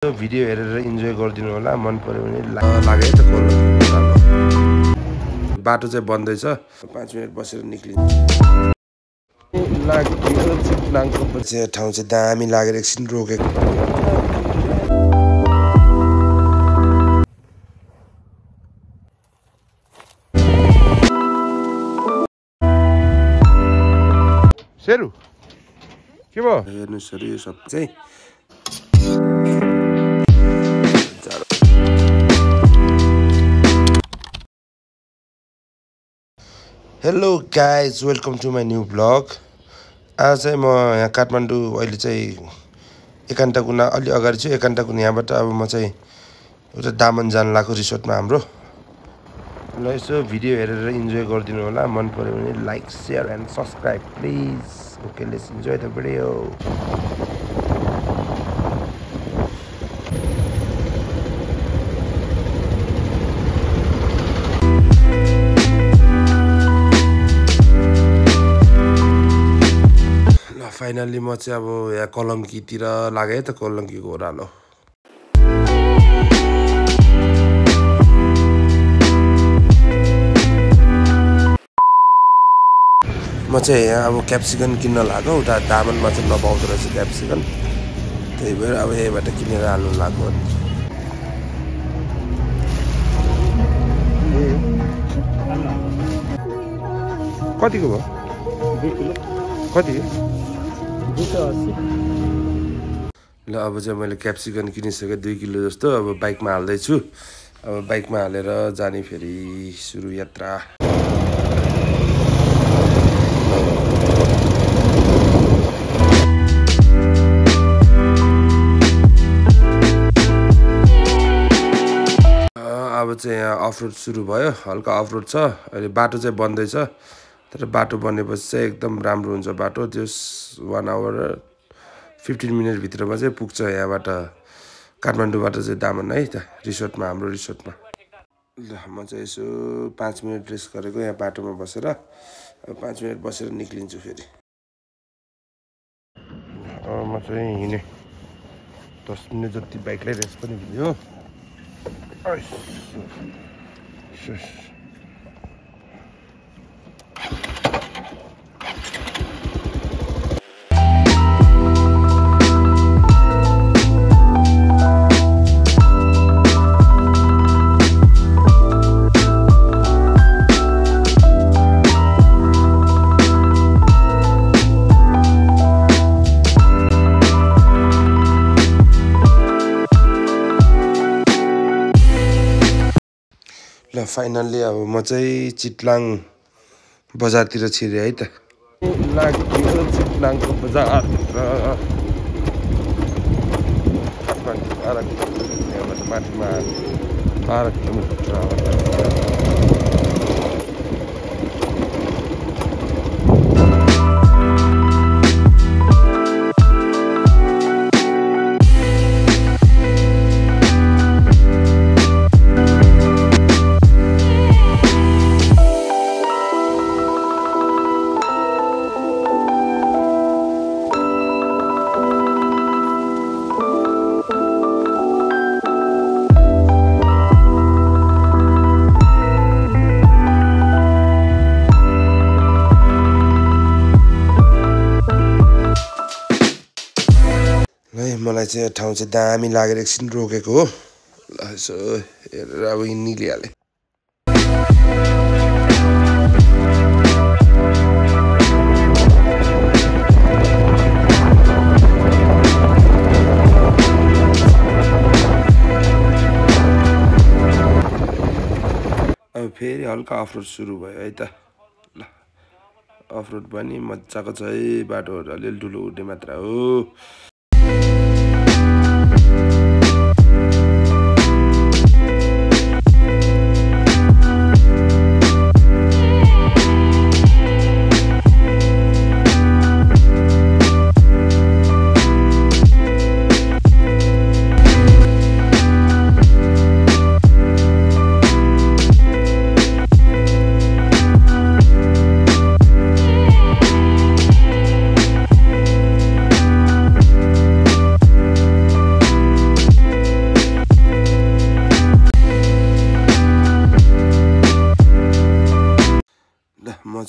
Video हेरेर enjoy गरिदिनु होला। मन पर्यो भने लाग्यो है त कोलो बाटो चाहिँ बन्दैछ। 5 मिनेट बसेर निक्लिन्छ। ठाउँ चाहिँ दामी लागेर एकछिन रोकेको। सेरु के भयो हेर्नुहोस् यो सब चाहिँ hello guys, welcome to my new vlog. आज चाहिँ म यहाँ काठमाडौँ अहिले चाहिँ एकान्ताकुना अलि अगाडि छु। एकान्ताकुना यहाँबाट अब म चाहिँ एउटा दामन जान लाग्यो रिसोर्टमा हाम्रो। ल यसो भिडियो हेरेर इन्जोय गरिदिनु होला। मन पर्यो भने like share and subscribe please. Okay, let's enjoy the video. Finally म चाहिँ अब यहाँ कलङ्कीतिर लाग्यो है त। कलङ्कीको ओह्रालो म चाहिँ यहाँ अब क्याप्सिकन किन्न लाग्यो। उता दामनमा चाहिँ नपाउँदो रहेछ क्याप्सिकन, त्यही भएर अब यहीँबाट किनेर हाल्नु लाग्यो। कतिको भयो? 2 किलो। कति? 280। ल अब चाहिँ मैले क्याप्सिकन किनिसकेँ 2 किलो जस्तो। अब बाइकमा हाल्दैछु। अब बाइकमा हालेर जाने फेरि सुरु यात्रा। अब चाहिँ यहाँ अफरोड सुरु भयो। हल्का अफरोड छ। अहिले बाटो चाहिँ बन्दैछ, तर बाटो बनेपछि चाहिँ एकदम राम्रो हुन्छ बाटो। त्यस 1 आवर 15 मिनटभित्रमा चाहिँ पुग्छ यहाँबाट, काठमाडौँबाट चाहिँ दामन है त रिसोर्टमा, हाम्रो रिसोर्टमा। ल म चाहिँ यसो 5 मिनट रेस्ट गरेको यहाँ बाटोमा बसेर। अब 5 मिनट बसेर निक्लिन्छु फेरि। म चाहिँ हिँडेँ 10 मिनट जति, बाइकलाई रेस्ट पनि दियो। ल फाइनल्ली अब म चाहिँ चितलाङ बजारतिर छिरेँ है त। लाग्यो चितलाङको बजारभित्र। काठमाडौँ 12 किलोमिटर, यहाँबाट माथिमा 12 किलोमिटर। मलाई चाहिँ ठाउँ चाहिँ दामी लागेर एकछिन रोकेको हो। ल यसो हेरेर अब निक्लिहालेँ। अब फेरि हल्का अफरोड सुरु भयो है त। ल अफरोड पनि मजाको छ है। बाटोहरू अलिअलि ठुलो उठ्ने मात्र हो।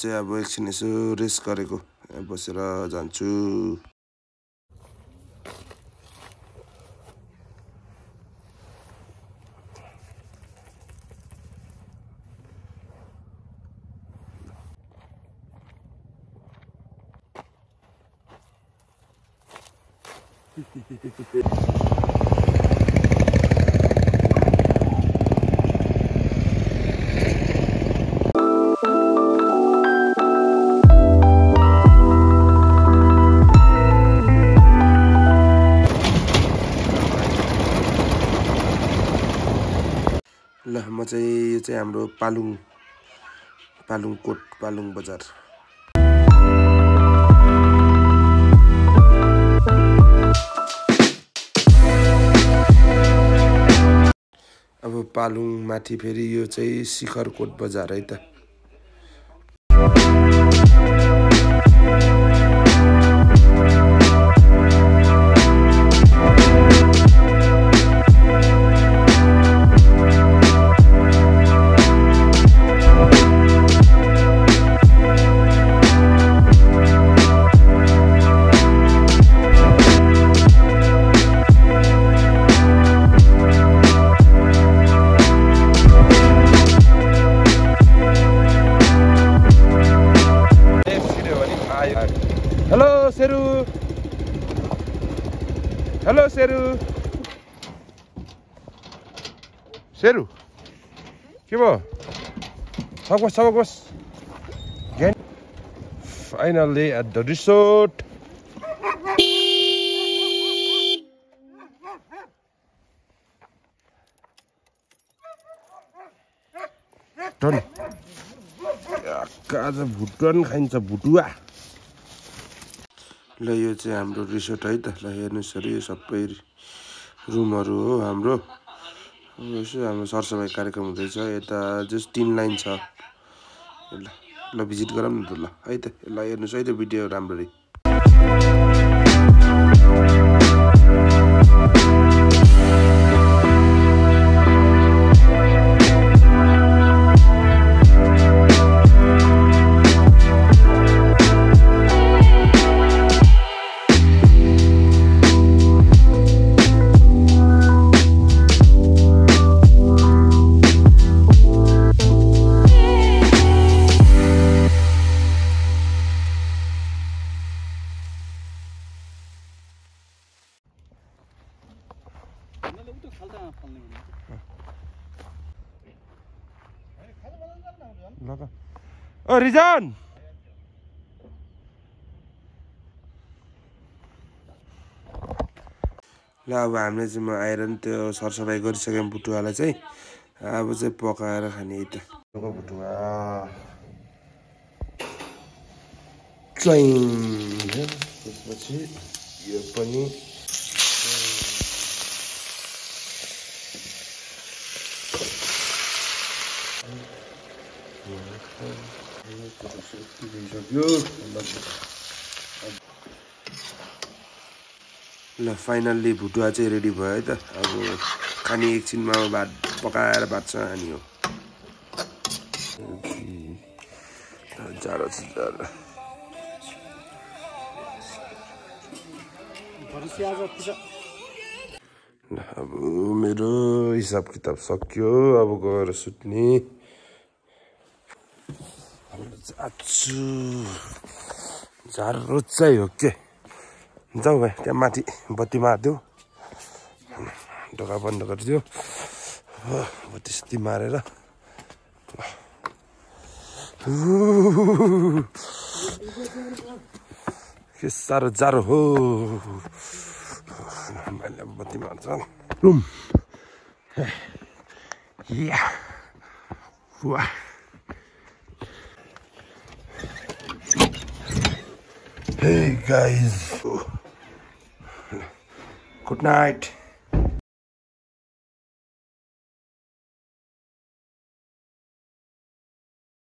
चाहिँ अब एकछिन यसो रेस्ट गरेको बसेर जान्छु ल म चाहिँ यो चाहिँ हाम्रो पालुङ कोट पालुङ बजार अब पालुङ माथि फेरि यो चाहिँ शिखर कोट बजार है त हेलो सेरु के भयो सबक बस finally at the resort टन आज भुटन खाइन्छ भुटुवा ल यो चाहिँ हाम्रो रिसोर्ट है त ल हेर्नुस् अरे यो सबै रुमहरु हो हाम्रो यसो हाम्रो सरसफाइ कार्यक्रम हुँदैछ यता जस्ट 3 लाइन छ ल भिजिट गरौँ न त ल है त ल हेर्नुस् है त भिडियो राम्ररी ओ रिजन ल अब हामीले चाहिँ म आएर नि त्यो सरसफाइ गरिसक्यौं भुटुवालाई चाहिँ अब चाहिँ पकाएर खाने है त भुटुवा चाहिँ त्यसपछि यो पनि ल फाइनल्ली भुटुवा चाहिँ रेडी भयो है त अब खानी एकछिनमा भात पकाएर भातसँग खानी हो जाडो छ जाडो ल अब मेरो हिसाब किताब सक्यो अब गएर सुत्ने जाडो चाहिँ हो के जाऊ भाइ त्यहाँ माथि बत्ती मारिदेऊ ढोका बन्द गरिदियो बत्ती सत्ती मारेर के साह्रो जाडो हो बत्ती मार्छ room Hey guys, good night.